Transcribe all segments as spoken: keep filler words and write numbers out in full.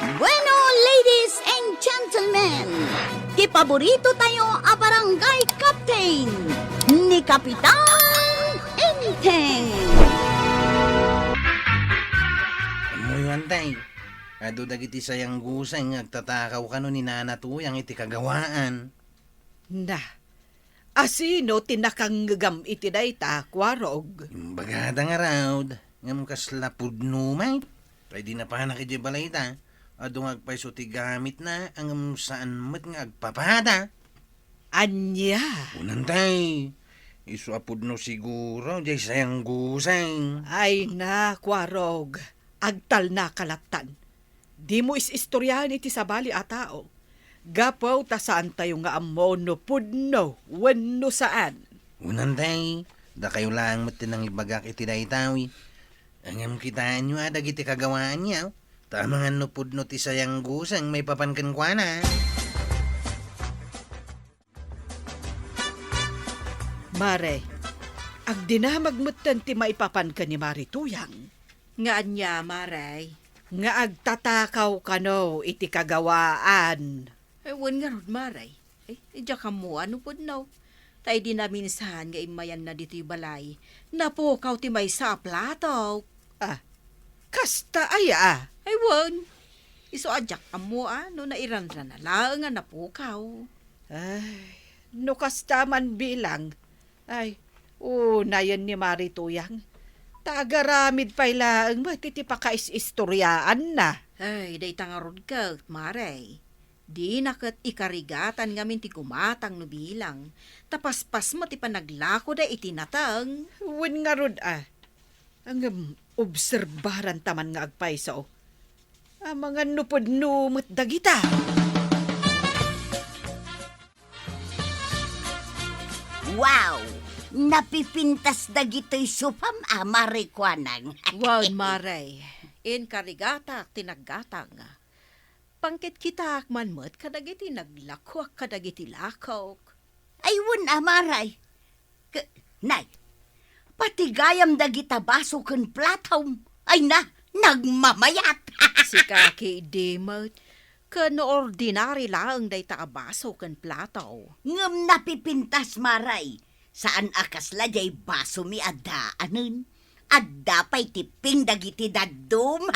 Bueno, ladies and gentlemen, ti paborito tayo a barangay captain, ni Kapitan Enteng. Ammoyo, Antay, adu dagiti sayangguseng nga agtatakaw kano ni Nana Tuyang iti kagawaan. Na, asino ti nakangngegam iti dayta, Kuarog? Imbagada ngarud, ngem kasla pudno met. Pay di napanak idiay balayta. Adu nga agpayso ti gamitna, ngem saan met nga agpapada. Ania? Unantay, isu a pudno siguro, diay sayangguseng. Ay na, Kuarog, agtalnaka lattan. Dimo is-istoriaan iti sabali a tao. Gapu ta saantayo nga ammo no pudno wenno saan. Unantay, dakayo laeng met ti nangibagak iti dayta, wi. Ngem kitaenyo a dagiti kagawaanyo, ta amangan no pudno ti sayangguseng maipapan kenkuana. Mare, agdinamag metten ti maipapan ken ni Mare Tuyang. Nga ania, Mare? Nga agtatakaw kano iti kagawaan. Eh, wen ngarud, Mare. Eh, diak ammo a no pudno. Ta idi naminsan nga immayanna ditoy balay, napukaw ti maysa a plato. Ah, kasta aya? Ay, wen. Isu a diak ammo a no nairanrana laeng a napukaw. Ay, no kasta man bilang, ay, unayen ni Mari Tuyang. Ta agaramid pay laeng met iti pakais-istoriaanna. Ay, dayta ngarud ket, Mare. Dina ket ikarigatan ngamin ti gumatang no bilang, ta paspas met ti panaglakoda iti nateng. Wen ngarud a, ngem obserbaran ta man nga agpayso. Amangan no pudno met dagita. Wow! Napipintas dagitoy supam a, Mare Kuanang. Wen, Mare, inkarigatak ti naggatang. Pangkitkitaak man met kadagiti naglakuak kadagiti lakok. Ay, wen a, Mare. Ke-, nay, pati gayam dagita baso ken platom. Ay na, nagmamayat. Sika ketdi met, ken no ordinary laeng dayta a baso ken plato. Ngem napipintas, Mare. Saan a kasla diay basomi a daanen. Adda pay ti ping dagiti dadduma.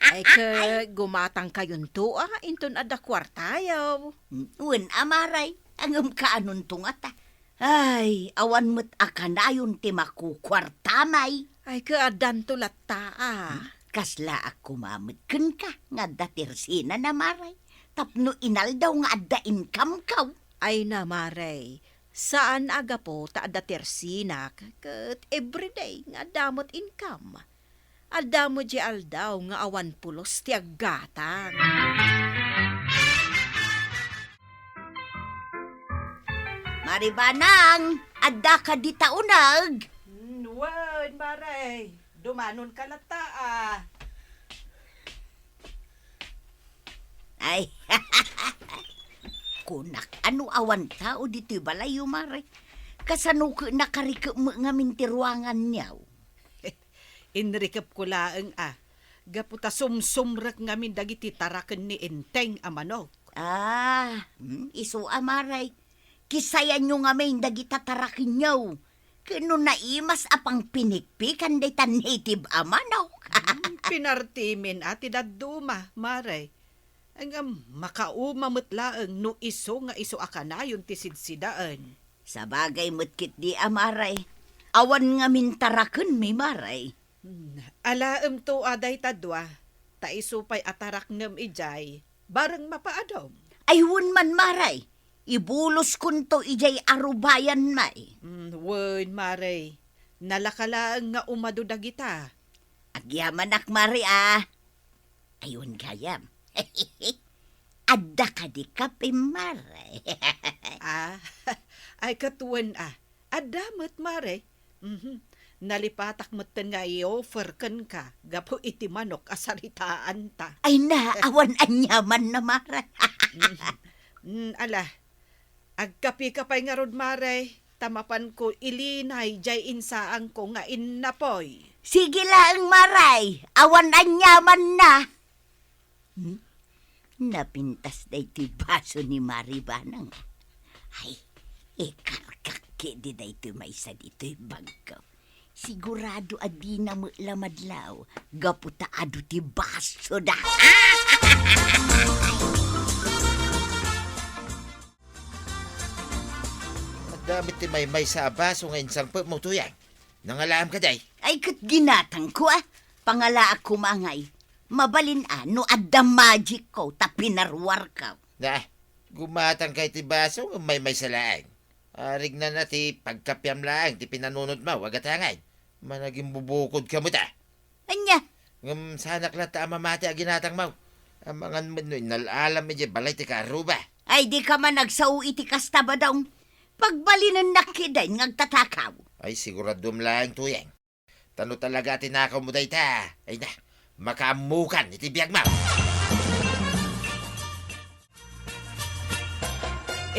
Ay, ket gumatangkayonto a, inton adda kuartayo. Wen a, Mare, ngem kaanonto ngata. Ay, awan met a kanayon ti makukuartamay. Ay, ket addanto latta a. Hmm? Kasla a kumamet kenka nga adda ti ersinana, Mare, tapno inaldaw nga adda income-ko. Ay na, Mare, saan a gapu ta adda ti ersinak, ket everyday nga adda met income. Adda met diay aldaw nga awan pulos ti aggatang. Mare Banang, adda ka dita uneg? Hmm, wen, Mare. Dumanonka latta a. Ay, kunak, ano awan tao ditoy balayyo, Mare? Kasano ket nakarikep met ngamin ti ruanganyo? Inrikepko laeng a, gapu ta sumsumrek ngamin dagiti taraken ni Enteng a manok. Ah, hmm, isu a, Mare. Kisayanyo ngamin dagita tarakenyo. Ken no naimas a pangpinikpikan dayta native a manok. Hmm, pinartimin a ti dadduma, Mare. Ngem makauma met laeng no isu nga isu a kanayon ti sidsidaen. Sabagay met ketdi a, Mare. Awan ngamin tarakenmi, Mare. Hmm, alaemto a dayta dua, ta isu pay a taraknem idiay, bareng mapaadom. Ay, wen man, Mare. Ibuloskonto idiay arubayanmi. Hmm, wen, Mare. Nalaka laeng nga umadu dagita. Agyamanak, Mare, a. Ay, wen gayam. Adda kadi kape, Mare? Ah, ay, ket wen a. Adda met, Mare. Mhm. Nalipatak metten nga i-offer kenka gapu iti manok a saritaanta. Ay na, awan aniamanna, Mare. Mhm. Mm, ala, agkapeka pay ngarud, Mare, ta mapanko ilinay diay insaanko nga innapoy. Sige laeng, Mare, awan aniamanna. Napintas daytoy baso ni Mari Banang. Ay, ikargak ketdi daytoy maysa ditoy bagko. Sigurado a dina met la madlaw gapu ta adu ti basoda. Adda met ti maymaysa a baso nga insangpetmo, Tuyang. Nangalaam kadi? Ay, ket ginatangko, a. Pangalaak koma ngay. Mabalin a no adda magicko ta pinaruarko. Na, gumatangka iti baso ngem maymaysa laeng. Arignana ti pagkapiam laeng ti pinanunotmo a gatangay. Managimbubukod ka met, a. Ania? Ngem saanak latta a mamati a ginatangmo. Amangan met no innal-alam idiay balay ti kaarruba. Ay, dika man agsao iti kasta, Badong. Pagbalinennak ketdin nga agtatakaw. Ay, siguraduem laeng, Tuyang. Ta no talaga a tinakawmo dayta, ay na, makaammokan iti biagmo.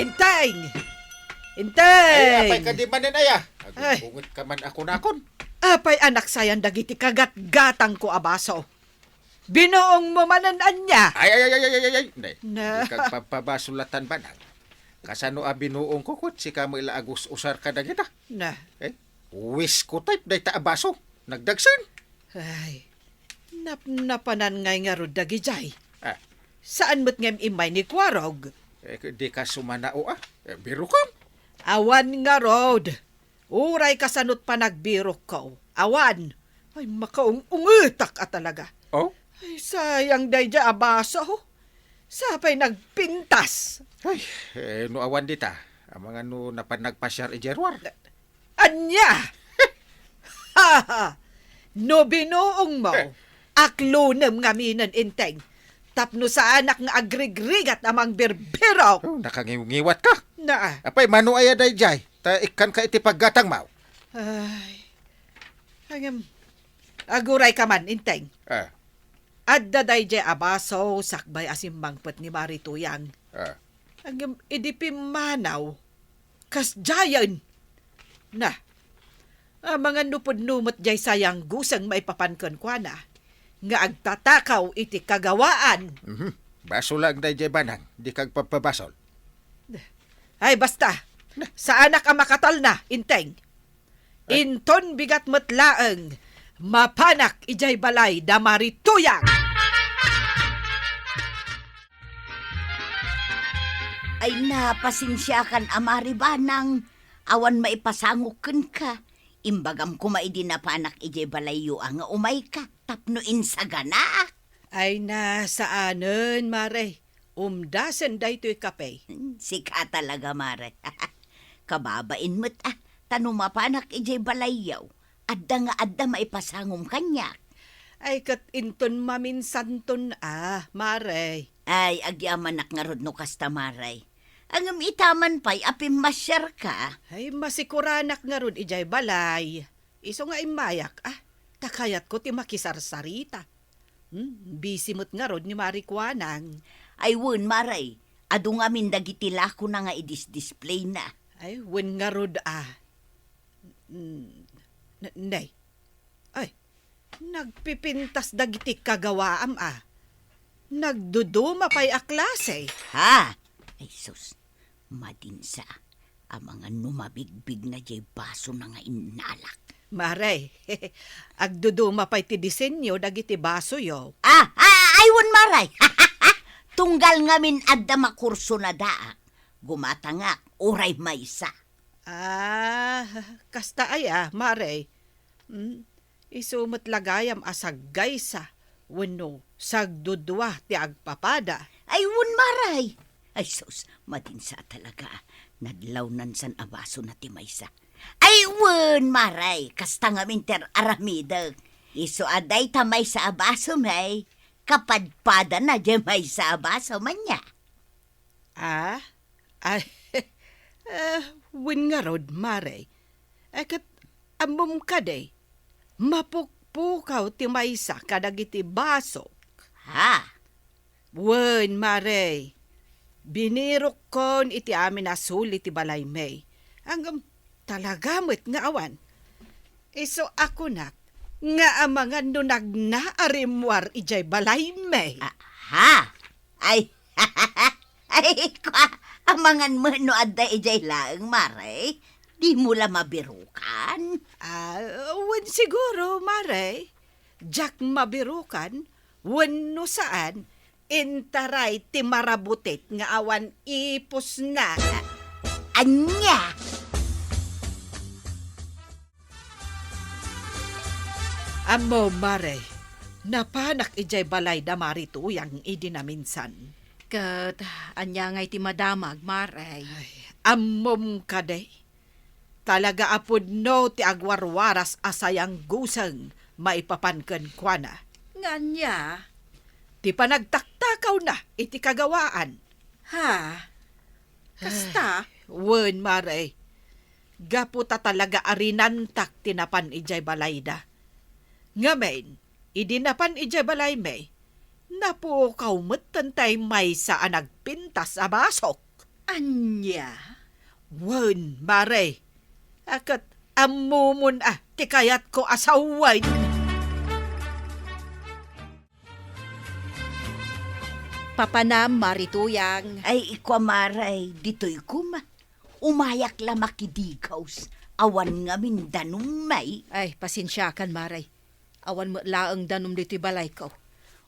Inteng! Inteng! Ay, apay kadi manen, aya? Ay. Agbunget ka man a kunakon. Apay a naksayan dagiti kagatgatangko a baso? Binuongmo manen ania? Ay, ay, ay, ay, ay, ay, ay. Nay, na. Di kagpagpabasolatan, Banang. Kasano a binuongko, ket sika met la agus-usar kadagita? Na. Eh, wisko type dayta a baso. Nagdagsen. Ay, napnapanan ngay ngarud dagidiay. Ah. Saan met ngem immay ni Kuarog? Eh, di ka sumanao, a. Eh, birokon. Awan ngarud. Uray kasano't panagbirokko. Awan. Ay, makaung-ungetak a talaga. Oh? Ay, sayang daydiay a baso. Sapay nagpintas. Ay, eh, no awan dita. Amangan no napan nagpasiar idiay ruar. Ania? No binuongmo, eh, aklonem ngaminen, Inteng. Tapno saanak nga agrigrigat a mangbirbirok. Oh, nakangiwngiwat ka. Na. Apay, mano aya daydiay? Ta ikkanka iti paggatangmo. Ay. Ngem, aguray ka man, Inteng. Ah. Adda daydiay a baso sakbay a simmangpet ni Mari Tuyang. Ah. Ngem, idi pimmanaw, kasdiayen. Na, amangan no pudno met diay sayang guseng maipapan kenkuana nga agtatakaw iti kagawaan. Mhm. Basol laeng daydiay, Banang, di kagpagpabasol. Ay, basta. Saanak a makatalna, Inteng. Ay. Inton bigat met laeng, mapanak idiay balay da Mari Tuyang. Ay, na, pasensiakan a Mari Banang, awan maipasangok kenka. Imbagam koma idi napanak idiay balayyo a nga umayka tapno insaganaak. Ay na, saanen, Mare. Umdasen daytoy kape. Hmm, sika talaga, Mare. Kababain met, a, ta no mapanak idiay balayyo, adda nga adda maipasangom kaniak. Ay, ket inton maminsanton a, Mare. Ay, agyamanak ngarud no kasta, Mare. Ngem ita man pay a pimmasiarka. Ay, masikuranak ngarud idiay balay. Isu nga immayak, a, ta kayatko ti makisarsarita. Hmm, busy met ngarud ni Mari Kuanang. Ay, wen, Mare. Adu ngamin dagiti lakona nga idisdisplayna. Ay, wen ngarud, a. Mm, n-, nay. Ay, nagpipintas dagiti kagawaam, a. Nagduduma pay a klase. Ha? Ay, sus. Madinsa. Amangan no mabigbigna diay basona nga innalak. Mare, agduduma pay ti disenyo dagiti basoyo. A, a, ay, wen, Mare. Tunggal ngamin adda makurso na daak, gumatangak uray maysa. A, kasta aya, Mare. Hmm, isu met la gayam a saggaysa wenno sagdudua ti agpapada. Ay, wen, Mare. Ay, sus, madinsa talaga. Nadlawnan san a basona ti maysa. Ay, wen, Mare, kasta ngamin ti ar-aramidek. Isu a dayta maysa a basom, ay, kapadpadana diay maysa a basom, ania? A? Ay, a, wen ngarud, Mare. Ay, ket ammom kadi, mapukpukaw ti maysa kadagiti basok. Ha? Wen, Mare. Binirokkon iti amin a suli ti balaymi. Ngem talaga met nga awan. Isu a kunak nga amangan no nagna a rimmuar idiay balaymi. Aha! Ay, ay, kua, amangan met no adda idiay laeng, Mare. Dimo la mabirukan? Ah, wen siguro, Mare. Diak mabirukan, wen no saan, intaray ti marabutit nga awan ipusna. Ania? Ammom, Mare, napanak idiay balay da Mari Tuyang idi naminsan. Ket ania ngay ti madamag, Mare? Ay, ammom kadi? Talaga a pudno ti agwarwaras a sayangguseng maipapan kenkuana. Nga ania? Ti panagtaktakawna iti kagawaan. Ha? Kasta? Ay, wen, Mare. Gapu ta talaga a rinantak ti napan idiay balayda. Ngamin, idi napan idiay balaymi, napukaw metten tay maysa a nagpintas a basok. Ania? Wen, Mare. A ket ammomon a ti kayatko a sawen. Papanam, Mari Tuyang. Ay, ikua, Mare, ditoy koma. Umayak la makidigaws. Awan ngamin danummi. Ay, pasensiakan, Mare. Awan met laeng danum ditoy balayko.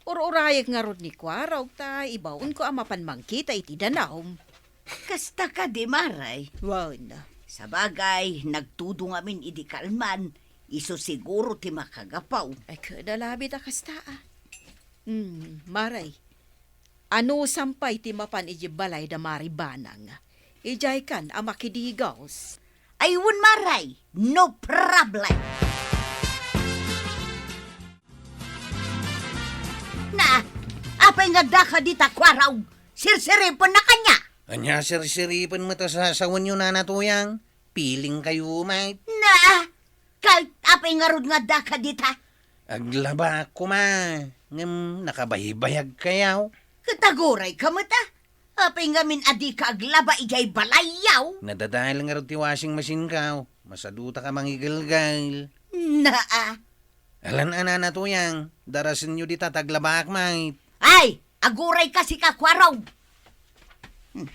Ur-urayek ngarud ni Kuarog ta ibaonko a mapan mangkita iti danum. Kasta kadi, Mare? Wen. Sabagay, nagtudo ngamin idi kalman, isu siguro ti makagapu. Ay, kada labi ta kasta, a. Hmm, Mare, anusam pay ti mapan idiay balay da Mari Banang? Idiaykan a makidigaws. Ay, wen, Mare, no problem. Na, apay nga addaka dita, Kuarog? Sirsiripennak ania? Ania sirsiripen met a sasawenyo, Nana Tuyang? Piling kayo met. Na, kay apay ngarud nga addaka dita? Aglabak koma, ngem nakabaybayag kayaw. Ket agurayka met a. Apay ngamin a dika aglaba idiay balayyaw? Nadadael ngarud ti washing machine kaw. Masadutak a mangigelgel. Naa. Alan a, Nana Tuyang, darasenyo dita ta aglabak met. Ay, agurayka sika, Kuarog. Hmm.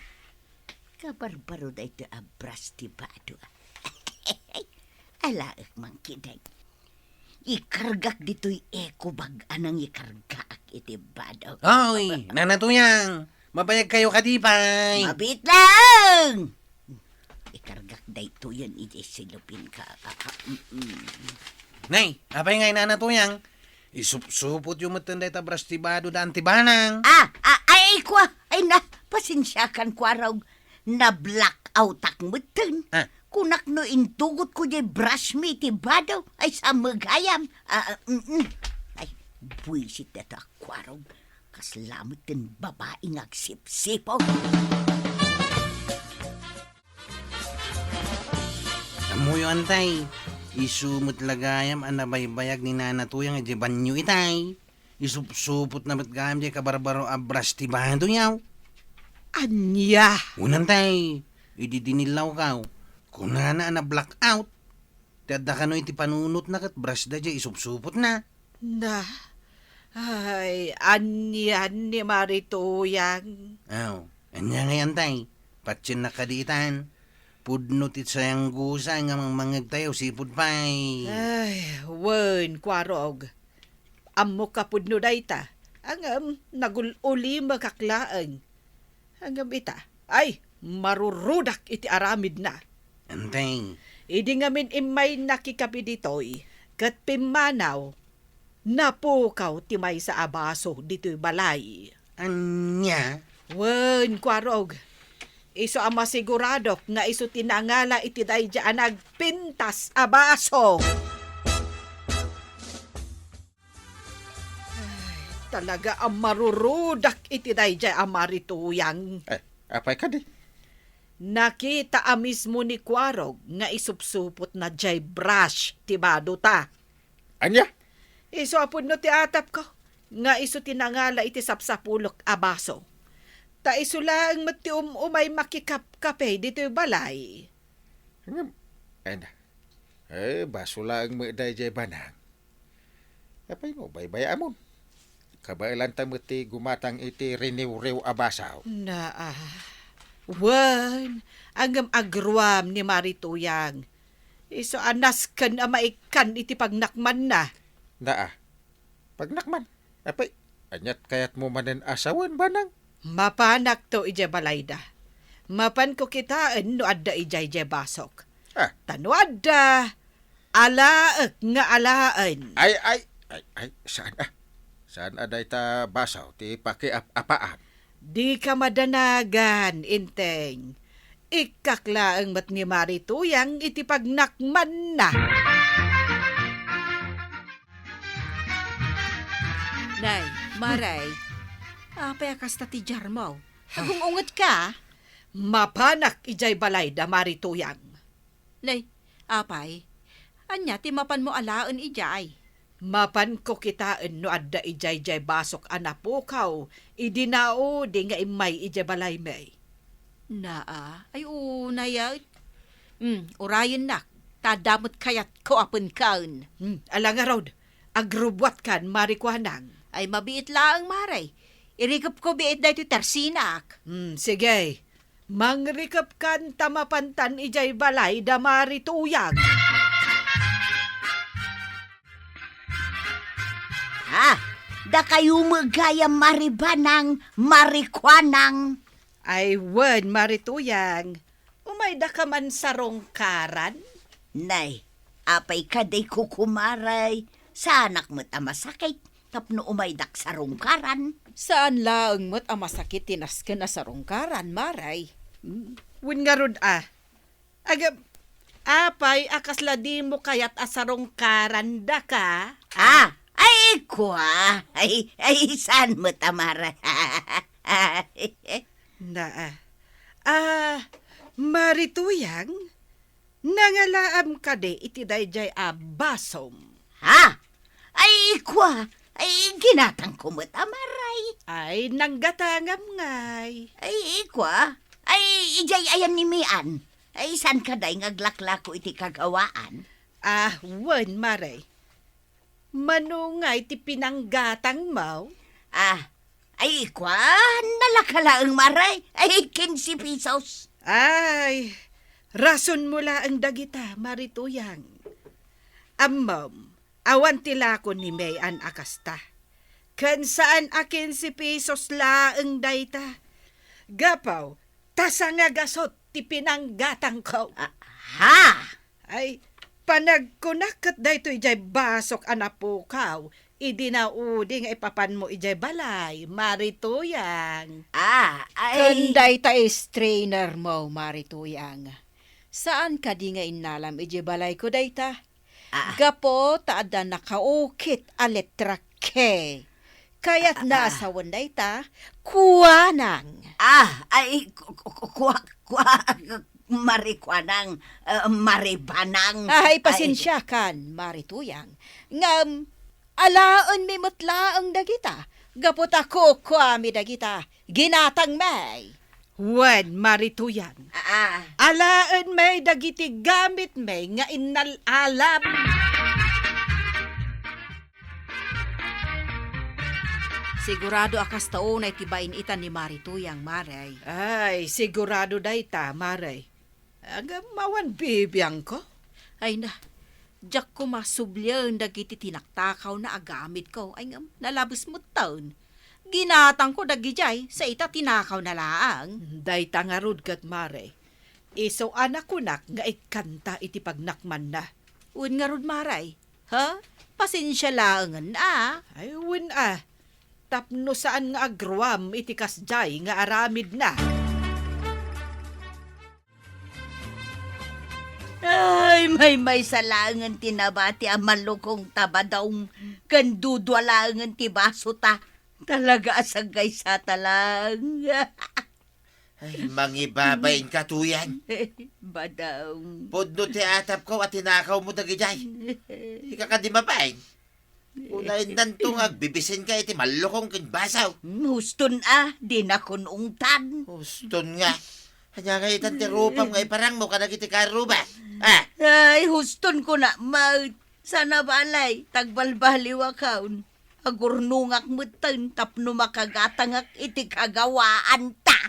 Kabarbaro daytoy a brush ti bado. Alaek man ketdi. Ikargak ditoy eco bag a nangikargaak iti bado. Oy, Nana Tuyang, mabayag kayo kadi pay? Mabiit laeng! Ikargak daytoyen iti silopinka. Ah, ah, mm, mm. Nay, apay ngay, Nana Tuyang? Isupsupotyo metten dayta brush ti bado da Anti Banang. Ah, ah, ay, ay, kua, ay na, pasensiakan, Kuarog. Na-blackoutak metten. Ah. Kunak no intugotko diay brush mi ti bado, ay, sa gayam. Ah, ah, mm, mm. Ay, buisit dayta a Kuarog. Kasla metten babai nga agsipsipog. Ammoyo, Antay, isu met la gayam a nabaybayag ni Nana Tuyang idiay banyo itay. Isupsupotna met gayam diay kabarbaro a brush ti badoyaw. Ania? Wen, Antay, idi dinillawkaw, kunana a na-blackout. Ti adda kano iti panunotna ket brush da diay isupsupotna. Na, ay, ania ni Mari Tuyang? Aw, ania ngay, Antay? Patiennak kadi itan? Pudno ti sayangguseng nga mangmangngegtayo, sipud pay. Ay, wen, Kuarog. Ammok a pudno dayta. Ngem, nagul-ulimekak laeng. Ngem ita, ay, marurudak iti aramidna. Antay. Idi ngamin immay nakikapi ditoy, ket pimmanaw, napukaw ti maysa a baso ditoy balay. Ania? Wen, Kuarog. Isu a masiguradok nga isu ti nangala iti daydiay a nagpintas a baso. Ay, talaga a marurudak iti daydiay a Mari Tuyang. Eh, apay kadi? Nakita a mismo ni Kuarog nga isupsupotna diay brush ti badota. Ania? Isu a pudno ti atapko, nga isu ti nangala iti sapsapulok a baso. Ta isu laeng met ti um-umay makikapkape ditoy balay. Ngem, ay na. Eh, baso laeng met daydiay banang. Apay no, baybayaamon. Kabaelanta met ti gumatang iti riniwriw a basaw. Naa. Wen, ngem agruam ni Mari Tuyang. Isu a nasken a maikkan iti pagnakmanna. Naa. Pagnakman? Apay, aniat kayatmo manen a sawen, Banang? Mapanakto idiay balayda. Mapanko kitaen no adda idiay diay basok. Ah. Ta no adda, alaek nga alaen. Ay, ay, ay, ay, saan a? Saan a dayta basaw ti pakiap-apaan? Dika madanagan, Enteng. Ikkak laeng met ni Mari Tuyang iti pagnakmanna. Nay, Maray, apay a kasta ti diarmo? Agung-ungetka? Mapanak idiay balayda, Mari Tuyang. Nay, apay, ania ti mapanmo alaen idiay? Mapanko kitaen no adda idiay diay basok a napukaw idi naudi nga immay idiay balaymi. Naa, ay unay a. Hmm, urayennak, ta adda met kayatko a penkaen. Hmm, ala ngarud, agrubbuatkan, Mari Kuanang. Ay mabiit laeng, Mare. Irikepko biit daytoy tersinak. Hmm, sige. Mangrikepkan ta mapantan idiay balayda, Mari Tuyang. Ah, dakayo met gayam, Mari Banang, Mari Kuanang. Ay wen, Mari Tuyang. Umaydaka man sarungkaran? Nay, apay kadi, Kuko Maray? Saanak met a masakit tapno umaydak sarungkaran. Saan laeng met a masakit ti nasken a sarungkaran, Maray. Hmm. Wen ngarud a. Agam, apay a kasla dimo kayat a sarungkaran daka? Ah, ay, kua. Ay, ay, saan met a, Maray? Naa. Ah, Mari Tuyang, nangalaam kadi iti daydiay a basom? Ha? Ay, kua, ay, ginatangko met a, Maray. Ay, nanggatangam ngay. Ay, kua, ay, idiay ayan ni Mian. Ay, saan kadi nga aglaklako iti kagawaan? Ah, wen, Maray. Mano ngay ti pinanggatangmo? Ah, ay, kua, nalaka laeng, Maray. Ay, kinse pesos. Ay, rasonmo laeng dagita, Mari Tuyang. Ammom, awan ti lako ni Mian a kasta. Ken saan a kinse pesos laeng dayta. Gapu ta sangagasut ti pinanggatangko. Ah, ha? Ay, panagkunak ket daytoy diay basok a napukaw idi naudi nga ipapanmo idiay balay, Mari Tuyang. Ah, ay. Ken dayta strainer mo, Mari Tuyang. Saan kadi nga innalam idiay balayko dayta? Ah. Gapu ta adda nakaukit a letra K. Kayatna a sawen dayta, kuanang. Ah, ay, ku-, ku-, ku-, kua-, kua-, Mari Kuanang, eh, Mari Banang. Ay, pasensiakan, Mari Tuyang. Ngem, alaenmi met laeng dagita, gapu ta kukuami dagita, ginatangmi. Wen, Mari Tuyang. Ah, ah. Alaenmi dagiti gamitmi nga innal-alam. Sigurado a kasta unay ti bain ita ni Mari Tuyang, Maray. Ay, sigurado dayta, Maray. Agam awan bibiangko. Ay na, diak koma sublien dagiti tinaktakawna a gamitko. Ay ngem, nalabes metten. Ginatangko dagidiay, sa ita tinakawna laeng. Dayta ngarud ket, Maray. Isu a nakunak nga ikkanta iti pagnakmanna. Wen ngarud, Maray. Ha? Pasensia laengen a. Ay, wen a. Tapno saan nga agruam iti kasdiay nga aramidna. Ay, maymaysa laengen ti nabati a malukong ta badong, ken dudua laengen ti basota. Talaga a saggaysata laeng. Ay, mangibabain ka, Tuyang. Badong. Pudno ti atapko a tinakawmo dagidiay. Ika kadi mabain. Unayendanto nga agbibisin ka iti mallukong ken basaw. Hmm, huston a, dinakon ungtan. Huston nga. Ania nga itan ti rupam nga iparangmo kadagiti karruba? Ah! Ay, huston ko na, ma-, sana balay, tagbalbaliwakon. agurnongak metten tapno makagatangak iti kagawaanta,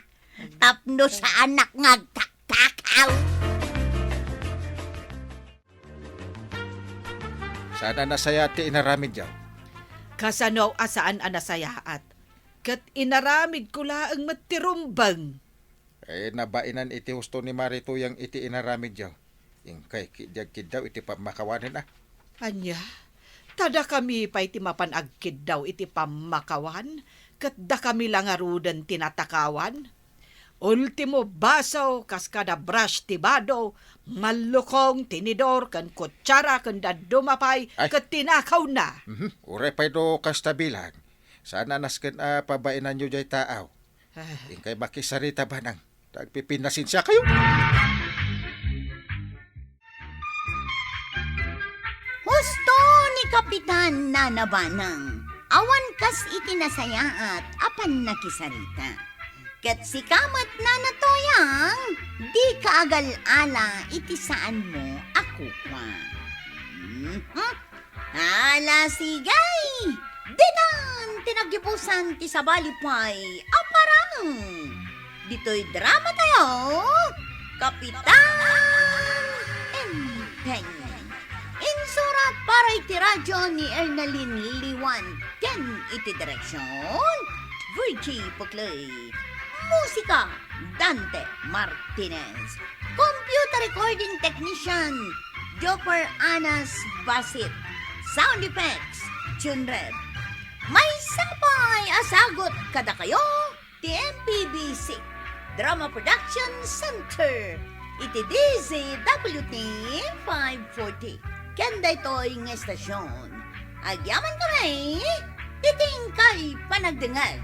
tapno saanak nga agtaktakaw. Saan a nasayaat ti inaramidyo? Kasano a saan a nasayaat? Ket inaramidko laeng met ti rumbeng. Eh, nabainan iti husto ni Mari Tuyang iti inaramidyo. Inkay ki-, di agkiddaw iti pammakawanen, a. Ania? Ta dakami pay ti mapan agkiddaw iti pammakawan, ket dakami la ngaruden ti natakawan? Ultimo baso, kas kada brush ti bado, mallukong, tinidor, ken kutsara, ken dadduma pay, Ay. Ket tinakawna. Mhm. Uray pay no kasta bilang, saan a nasken a pabainanyo jay taaw. Ah. Inkay makisarita, Banang. Tagpipinasensiakayo. Husto ni Kapitan Nana Banang, awan kas iti nasayaat a pannakisarita. Ket sika met, Nana Toyang, dika agal-ala iti saanmo a kukua. Mhm. Ala, sige! Ditan ti naggibusan ti sabali pay a parang. Ditoy drama tayo, Kapitan Empeño. Insurat para iti radyo ni Ernalyn Liwan ken iti direksyon, Virgie Puclay. Musika, Dante Martinez. Computer recording technician, Jopper Anas Basit. Sound effects, Junred. Maysa pay a sagut kadakayo ti M P B C Drama Production Center iti D Z W T five forty. Ken daytoy nga estasyon, agyaman kami iti inkay panagdengngeg.